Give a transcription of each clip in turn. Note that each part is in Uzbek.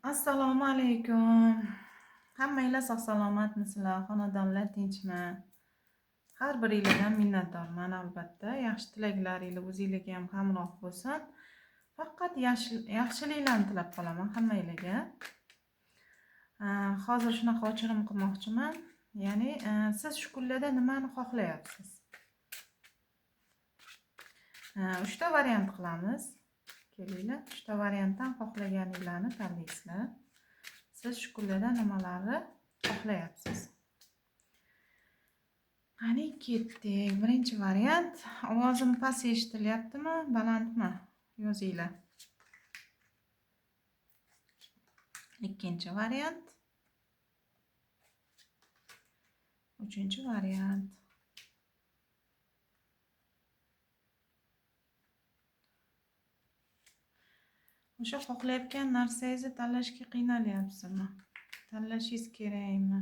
Assalomu alaykum. Hammanglar sog' salomatmisizlar? Xonadonlar tinchmi? Har biringlardan minnatdorman albatta. Yaxshi tilaklaringlar o'zinglarga ham hamroh bo'lsin. Faqat yaxshiliklarni tilab qolaman hammanglarga. Hozir shunaqa ochirim qilmoqchiman. Ya'ni siz shu kunlarda nimani xohlayapsiz? 3 ta variant qilamiz. Kelinglar, 3 ta variantdan xohlaganinglarni tanlaysizlar. Siz shu kunlarda nimalarni xohlayapsiz? Qani ketdik. Birinchi variant. Ovozim past eshitilyaptimi, balandmi? Yozinglar. Ikkinchi variant. Uchinchi variant. O'sha xohlayotgan narsangizni tanlashga qiynalyapsizmi? Tanlashingiz kerakmi?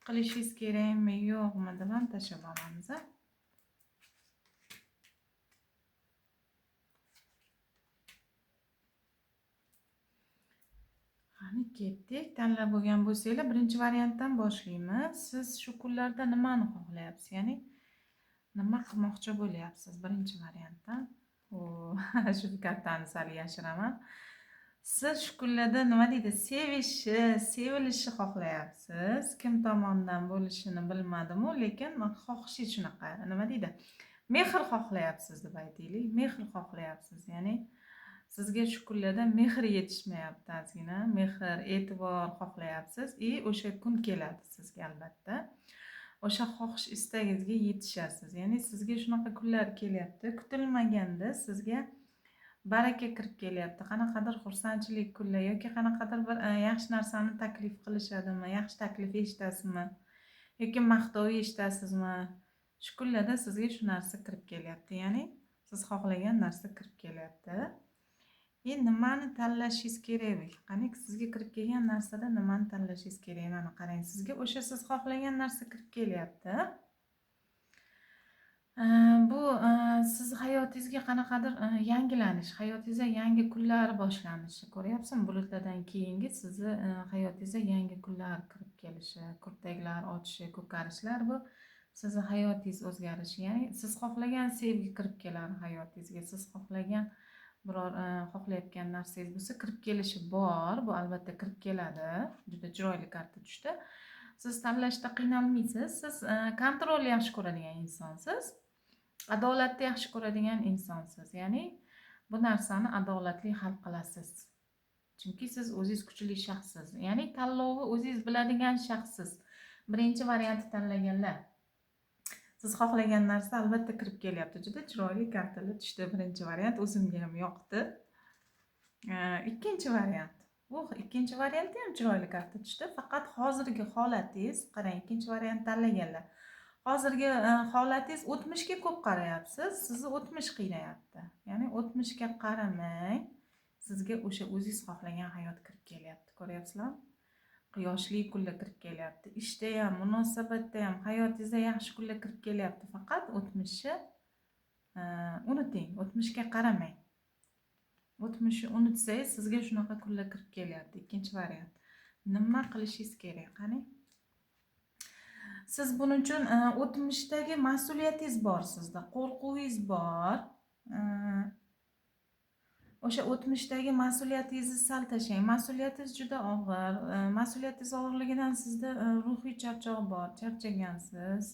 Qilishingiz kerakmi, yo'qmi deb ham tashlab olamiz. Qani ketdik. Tanlab bo'lgan bo'lsanglar, birinchi variantdan boshlaymiz. Siz shu kunlarda nimani xohlayapsiz? Ya'ni nima qilmoqchi bo'lyapsiz birinchi variantdan? Shu kartani sal yashiraman. Siz shu kunlarda nima deydi? Sevishi, sevilishni xohlayapsiz. Kim tomonidan bo'lishini bilmadim-u, lekin xohishingiz shunaqa. Nima deydi? Mehr xohlayapsiz deb aytaylik. Mehr xohlayapsiz. Ya'ni sizga shu kunlarda mehr yetishmayapti ozgina. Mehr, e'tibor xohlayapsiz. I o'sha kun keladi sizga albatta. O'sha xohish istagingizga yetishasiz. Ya'ni sizga shunaqa kunlar kelyapti. Kutilmaganda sizga baraka kirib kelyapti. Qanaqadir xursandchilik kunlar yoki qanaqadir bir yaxshi narsani taklif qilishadimi, yaxshi taklif eshitasizmi yoki maqtov eshitasizmi? Shu kunlarda sizga shu narsa kirib kelyapti. Ya'ni siz xohlagan narsa kirib kelyapti. Nimani tanlashingiz kerak? Qani sizga kirib kelgan narsada nimani tanlashingiz kerak? Mana qarang, sizga o'sha siz xohlagan narsa kirib kelyapti. Bu siz hayotingizga qanaqadir yangilanish, hayotingizda yangi kunlar boshlanishi. Ko'ryapsizmi? Bulutlardan keyingi sizni hayotingizda yangi kunlar kirib kelishi, kurtaklar ochishi, ko'karishlar, bu sizni hayotingiz o'zgarishi. Ya'ni siz xohlagan sevgi kirib keladi hayotingizga. Siz xohlagan biror xohlayotgan narsangiz bo'lsa kirib kelishi bor. Bu albatta kirib keladi. Juda chiroyli karta tushdi. Siz tanlashda qiynalmaysiz. Siz kontrolni yaxshi ko'radigan insonsiz. Adolatni yaxshi ko'radigan insonsiz. Ya'ni bu narsani adolatli hal qilasiz. Chunki siz o'zingiz kuchli shaxssiz. Ya'ni tanlovni o'zingiz biladigan shaxssiz. Birinchi variantni tanlaganlar. Siz xohlagan narsa albatta kirib kelyapti. Juda chiroyli kartalar tushdi. Birinchi variant o'zimga ham yoqdi. Ikkinchi variant. Bu ikkinchi variantda ham chiroyli karta tushdi. Faqat hozirgi holatingiz, qarang, ikkinchi variant tanlaganlar. Hozirgi holatingiz o'tmishga ko'p qarayapsiz. Sizni o'tmish qiynayapti. Ya'ni o'tmishga qaramang, sizga o'sha o'zingiz xohlagan hayot kirib kelyapti. Ko'ryapsizlarmi? Quyoshli kunlar kirib kelyapti. Ishda ham, munosabatda ham, hayotingizda yaxshi kunlar kirib kelyapti. Faqat o'tmishni unuting, o'tmishga qaramang. O'tmishni unutsangiz, sizga shunaqa kunlar kirib kelyapti. Ikkinchi variant. Nima qilishingiz kerak? Qani? Siz buning uchun o'tmishdagi mas'uliyatingiz bor sizda, qo'rquvingiz bor. O'sha o'tmishdagi mas'uliyatingizni sal tashlang. Mas'uliyatingiz juda og'ir. Mas'uliyatingiz og'irligidan sizda ruhiy charchoq bor, charchagansiz.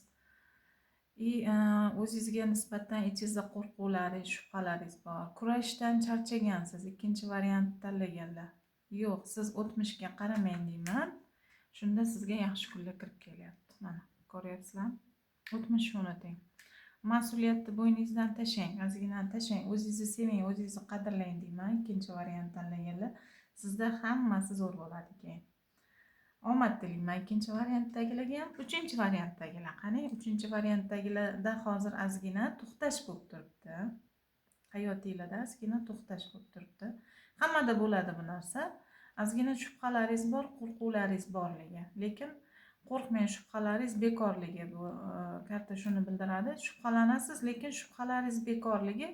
O'zingizga nisbatan ichingizda qo'rquvlaringiz, shubhalaringiz bor. Kurashdan charchagansiz. Ikkinchi variant tanlaganlar. Yo'q, siz o'tmishga qaramang deyman. Shunda sizga yaxshi kunlar kirib kelyapti. Mana, ko'ryapsizlarmi? O'tmishni unuting. Mas'uliyatni bo'yningizdan tashlang, ozgina tashlang, o'zingizni seving, o'zingizni qadrlang deyman. Ikkinchi variant tanlaganlar, sizda hammasi zo'r bo'ladi keyin. Omad tilayman ikkinchi variantdagilarga ham. Uchinchi variantdagilar, qani? Uchinchi variantdagilarda hozir ozgina to'xtash bo'lib turibdi. Hayotinglarda ozgina to'xtash bo'lib turibdi. Hammada bo'ladi bu narsa. Ozgina shubhalaringiz bor, qo'rquvlaringiz borligi. Lekin qo'rqmang, shubhalaringiz bekorligi. Bu karta shuni bildiradi. Shubhalanasiz, lekin shubhalaringiz bekorligi.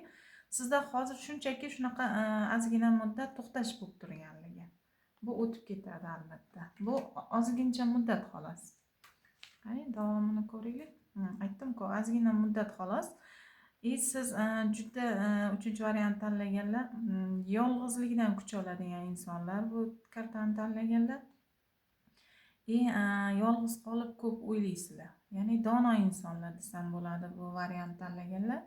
Sizda hozir shunchaki shunaqa ozgina muddat to'xtash bo'lib turganligi. Bu o'tib ketadi albatta. Bu ozgincha muddat xolos. Qani, davomini ko'raylik. Aytdim-ku, ozgina muddat xolos. И siz juda uchinchi variant tanlaganlar, yolg'izlikdan kuch oladigan insonlar bu kartani tanlaganlar. И yolg'iz qolib ko'p o'ylaysizlar. Ya'ni dono insonlar desam bo'ladi bu variant tanlaganlar.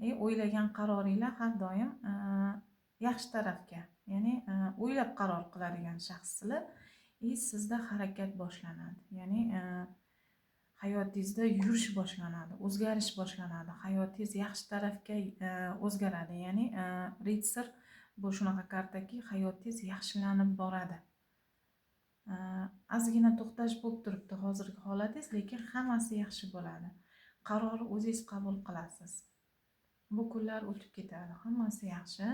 И o'ylagan qaroringlar har doim yaxshi tarafga, ya'ni o'ylab qaror qiladigan shaxssizlar. И sizda harakat boshlanadi. Ya'ni hayotingizda yurish boshlanadi, o'zgarish boshlanadi. Hayotingiz yaxshi tarafga o'zgaradi. Ya'ni рыцарь bu shunaqa kartaki, hayotingiz yaxshilanib boradi. Ozgina to'xtash bo'lib turibdi hozirgi holatingiz, lekin hammasi yaxshi bo'ladi. Qarorni o'zingiz qabul qilasiz. Bu kunlar o'tib ketadi, hammasi yaxshi.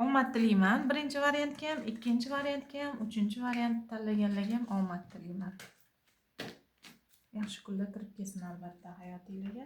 Omad tilayman birinchi variantga ham, ikkinchi variantga ham, uchinchi variant tanlaganlarga ham omad tilayman. Yaxshi kunlar kirib kelsin albatta hayotinglarga.